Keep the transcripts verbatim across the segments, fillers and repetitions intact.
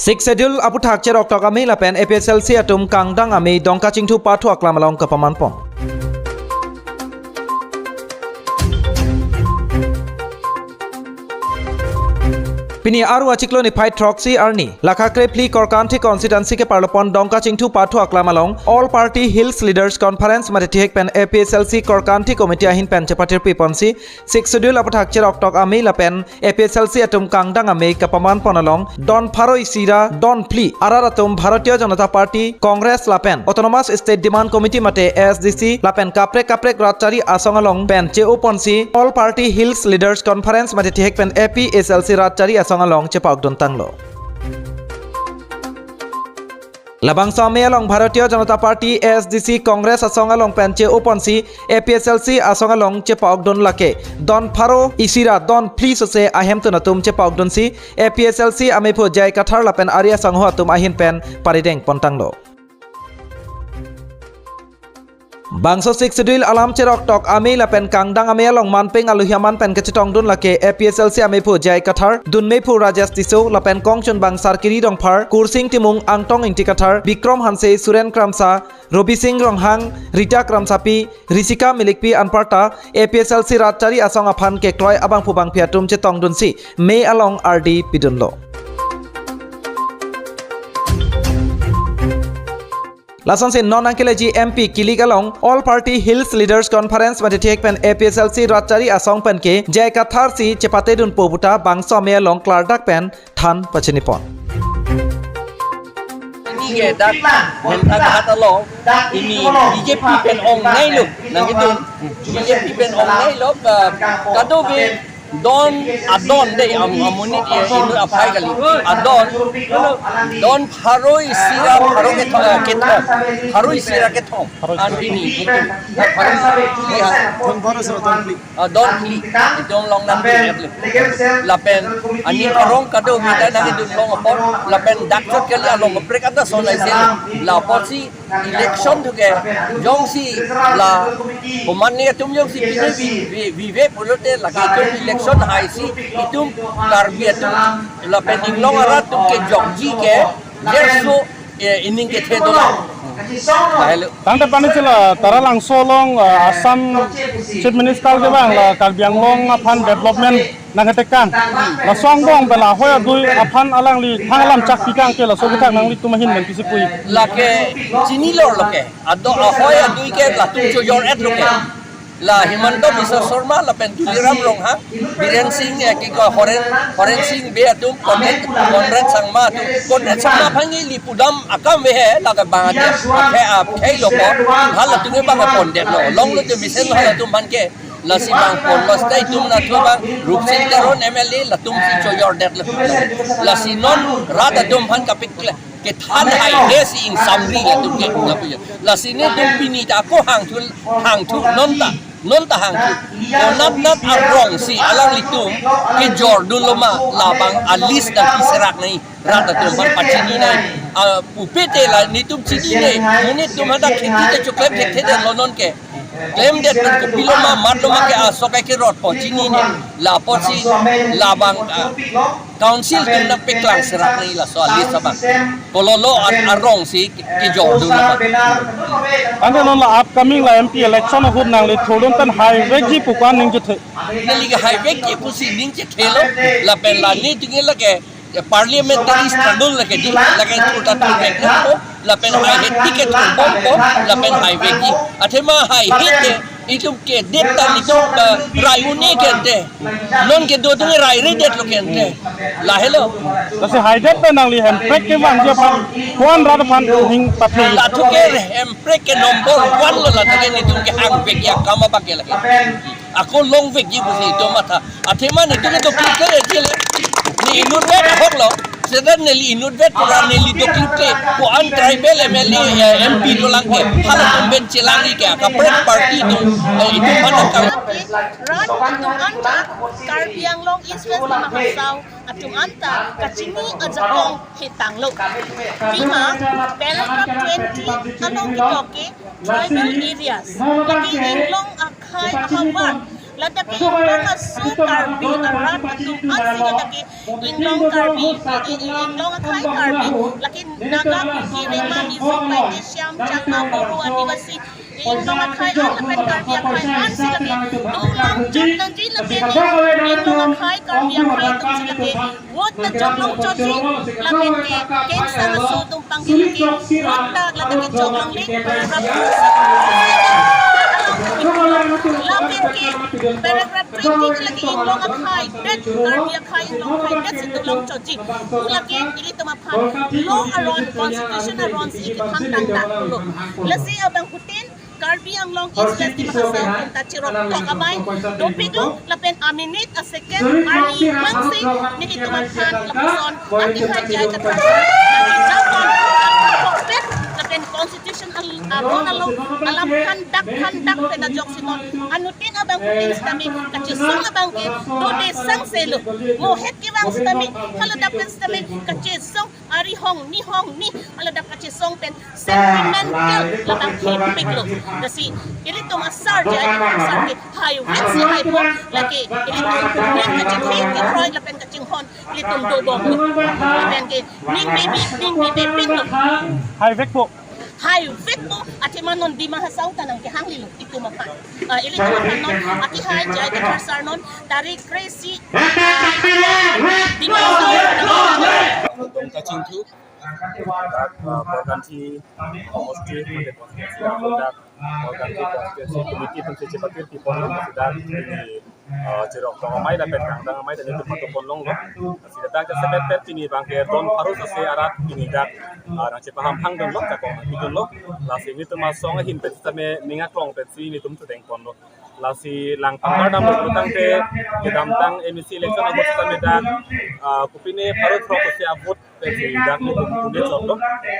Sixth Schedule aputhak cheroktok amei lapen A P H L C atum kangdang amei Dongkachingthu pathu aklam along kapaman pon. Pini Aru achiklo niphai throksi arni, Lakha krephli Korkanthi constituency keparlopon Dongkachingthu pathu aklam along All Party Hills Leaders Conference mate thihek pen A P H L C Korkanthi Committee ahin pen chepathirpi ponsi Sixth Schedule aputhak cheroktok amei lapen A P H L C atum kangdang amei kapaman pon along don pharo isi ra don phli arat atum Bharatiya Janata Party, Congress lapen Autonomous State Demand Committee mate A S D C lapen kaprek kaprek rat chari asong along pen che-o ponsi All Party Hills Leaders Conference mate thihek pen A P H L C rat chari asong along chepa-okdun tanglo. Labangso amei along Bharatiya Janata Party, A S D C, Congress asong along pen che-o ponsi A P H L C asong along chepa-okdun lake don pharo isi ra don phli sose ahemtun atum chepa-okdunsi A P H L C ameiphu J I Kathar lapen ari asangho atum ahin pen parideng pon tanglo. Bangso Sixth Schedule alam cheroktok amei lapen kangdang amei along manpeng aluhi aman pen kachetongdun lake A P H L C ameiphu J I Kathar, dunmeiphu Rajesh Tisso lapen kongchunbang Sarkiri Rongphar, Kursing Timung, Angtong Ingti Kathar, Bikrom Hanse, Suren Kramsa, Robising Ronghang, Rita Kramsapi, Risika Milikpi anparta A P H L C rat chari asong aphan kekroi abangphu bangphi atum chetongdunsi mei along ardi pidunlo. Lasonsi non nangkeleji M P kilik along All Party Hills Leaders Conference mate thihek pen A P H L C rat chari asong pen ke J I Kathar si chepatedunpo puta bangso amei along klardak pen than pachini pon. Ini ke dak henthak hat along ini B J P pen ong nai lo, nang itu B J P pen ong nai lo, ka-, kadokave don adon dei am-, amonit ya inut aphai kali. Adon, don pharo isi ra pharo kethom, kethom. Pharo isi ra kethom. An pini, itu. Pharo isi ra kethom. Ah, don phli. Itum long nang di. Lapen, ani karong kadokave ta nang itum long apot. Lapen dak chot kali along kaprek anta son aise. La apotsi election thu ke jongsi la komatne atum jongsi pine vi-, vi-, vive pulote lake itum election haisi itum Karbi atum lapen inglong arat atum kejokji ke derso, eh, ining kethe dolang. Lahelo. Tangte pani chila Taralangso along, eh, Assam Chief Minister kevang la Karbi Anglong aphan development nangketekang. Laso angbong pen la ahoi adui aphan alangli thang alam chak pikang ke laso aputhak nanglitum ahin pen pisi pu-ik? Lake chinilo lake. Adon ahoi adui ke latum chojor-et lo ke. La Himanta Biswa Sarma lapen Tuliram Ronghang, Biren Singh, eh, kiko Horen, Horen Singh Bey atum, Conrad, Conrad Sangma atum, Conrad Sangma aphan ke ili pudam akam ave he, lake bang ate, akhei, akhei lo ko, halatum ke bang pondetlo, longlo te mesen halatum aphan ke, lasi bang pon mas tai tum na thu bang, Rupsing Teron M L A, latum si chojordetlo, lasi non rat atum aphan kapikle, kethan haihesi ingsamri latum ke, lapu ya. Lasi netum pini ta ako hangthu, hangthu, non ta, non ta hangthu. Konat nat arong si alanglitum kejordun lo ma labang a-list nangpiserak nai rat atum aphan pachini nai. Ah, pupe te la netum chinine, monit atum hadak kheti te choklem kheti te lo non ke. Klemdet pen kopilo ma, mat lo ma ke asok ai kerot po chinine. La apotsi labang, ah, council atum nangpeklang serak nai laso a-list abang. Kololo an arong si kejordun abang. Ante non la upcoming la M P election ahut nangli thurdun pen haivekji pu ko-an ning chethe? Neli ke haivekji pusi ning chethelo, lapen la netum ke lake, eh, parliamentary struggle lake di, lake thurta thurvek nangpo, lapen haihe ticket thur bompo, lapen haivekji. Athema haihe te, itum kedet ta itum, eh, rai un-e ke ante. Non kedo atum rai redetlo ke ante. Lahelo. Lasi haidet pen nangli Hemprek kevangji aphan ko-an rat aphan ning pathe? La thu ke Hemprek ke number one lo, la thu ke netum kehangvekji akam abang ke lake. Ako longvekji pusi itum matha. Athema netum ke dokok ke ejile. Ne inutvet ahok lo. Seta neli inutvet pura neli dokok ke. Ko-an tribal M L A, eh, M P dolang ke. Halatum pen chelangji ke. Kaprek party atum, eh, itum mana kang. Rat atum anta, Karbi Anglong East West Dima Hasao atum anta kachini ajakong hetanglo. Pima, paragraph twenty along ketok ke tribal areas, lake inglong akhei ahavar, Ladak ke inglong aso Karbi arat atum ansi ladak ke inglong Karbi, i-, i-, inglong akhai Karbi, lake Naga, Kuki, Rema, Mizo, Paite, Shyam, Chakma, Boro, Adivasi, inglong akhai an lapen Karbi akhai ansi lake dolongchot nangji lapen inglong akhai Karbi akhai atumsi lake vote ta jok longchotji lapen ke kengsang aso atum abang ke lake vote ta ladak ke jok longle, paragraph two, second, paragraph two, lapen ke paragraph twenty ke lake inglong akhai det, Karbi akhai inglong akhai detsi dolongchotji pu lake ilitum aphan law aron, constitution aronsi ikethang tangtang pulo. Lasi abangphutin Karbi Anglong East West Dima Hasao atum ta chiroktok amei dopiklo lapen aminit asecond arni mangsi nelitum aphan lapuson ati hai jai kathar lapen constitution al-, aron along alam khandak khandak pen ajoksi non anuttin abangphutin sitame kachesong abang ke dode sangselo. Mohet kevang sitame, haladak pen sitame kachesong, ari hong ni hong ni haladak kachesong pen sentimental labang thepiklo. Lasi ilitum asar jai asar ke haivetsi haipo, lake ilitum ning kachethe kekroi lapen kachinghon ilitum dobomlo. Lapen ke ning bibi, ning bibipinlo. Haivekpo. Haivekpo, athema non Dima Hasao ta nangkehanglilo itum aphan. Ah, ilitum aphan non ati hai jai kathar sar non tarik kre-isi Dima Hasao. Kachingthu, dak, ah, Korkanthi homosti, mate constituency, dak Korkanthi constituency committee atumsi chepatir pipon, dak pini, ah, chiroktok amei lapen kangdang amei ta nelitum matupon longlo. Lasi dak jasemet pet pini abang ke don pharo sose arat pini dak, ah, nangchepaham phangdunlo, jakong nangpidunlo. Lasi nelitum asong ahin pen sitame ning aklong pensi nelitum chudengponlo. Lasi lang pangkar damlo pulotangte kedamtang M A C election ahut sitame dak, ah, kopine pharo throk sose avote pensi dak nelitum pune chotlo.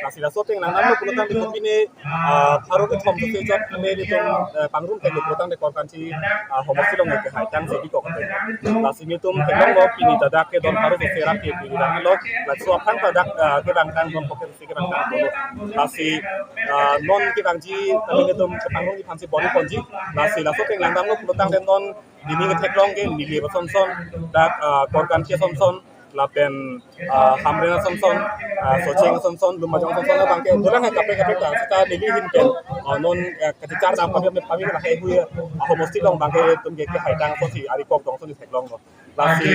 Lasi laso ateng langdamlo pulotangte kopine, ah, pharo kethom sose chot ame nelitum, eh, pangrum theklo pulotangte Korkanthi, ah, homosti along ke haitang si bikok te. Lasi nelitum theklonglo pini ta dak ke don pharo sose arat ke pini damlo. Laso aphan ta dak, ah, kevang tang don pocket si kevang tang dolo. Lasi, ah, non kevangji, kami nelitum kepangrum aphansi bor-iponji. Lasi laso ateng langdamlo pulotangte non neli ketheklong ke Nilip asonson, dak, ah, Korkanthi asonson, lapen, ah, Hamren asonson, ah, Socheng asonson, Lumbajong asonson abang ke dolang hai kaprek kaprek ta seta neli ahin pen, ah, non, ah, kachechar dam kami kami kena hai hui, ah, homosti along abang ke nelitum ke kehaitang asosi ari kok dong asosi theklonglo. Lasi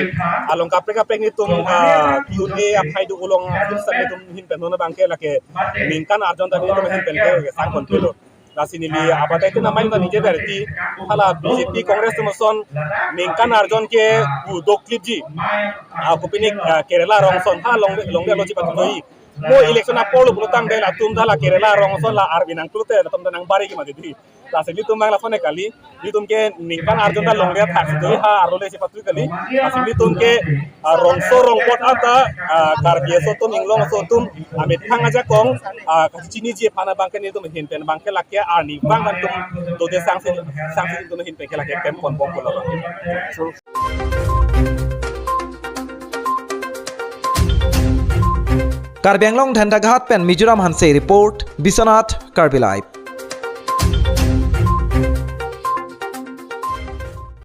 along kaprek kaprek nelitum, ah, Q and A aphai do ulong atum seta nelitum ahin pen non abang ke lake ningkan arjon ta nelitum ahin pen ke sangpon pilo. Lasi neli abatai tin amai ta ningje berti, hala B J P Congress atum ason ningkan arjon ke pu doklipji. Ah, kopine, ah, Kerala rong ason ha longle longle lo chipatu doi. Mo election apor lo pulotangte latum ta la Kerala rong ason la arvi nangklote latum ta nangbari ke mati di. Lasi nelitum abang lason kali, nelitum ke ningkan arjon ta longle athak si doi ha arlo le chipatu kali. Lasi nelitum ke, ah, rongso rongpot anta, ah, Karbi aso atum, inglong aso atum, amethang ajakong, ah, kachiniji aphan abang ke nelitum ahin pen abang ke lake arnivang nangtum dode sangsi sangsi nelitum ahin pen ke lake klemponbom pulo. Karbi Anglong Dhandagat pen Mizoram Hanse report, Biswanath Karbi Live.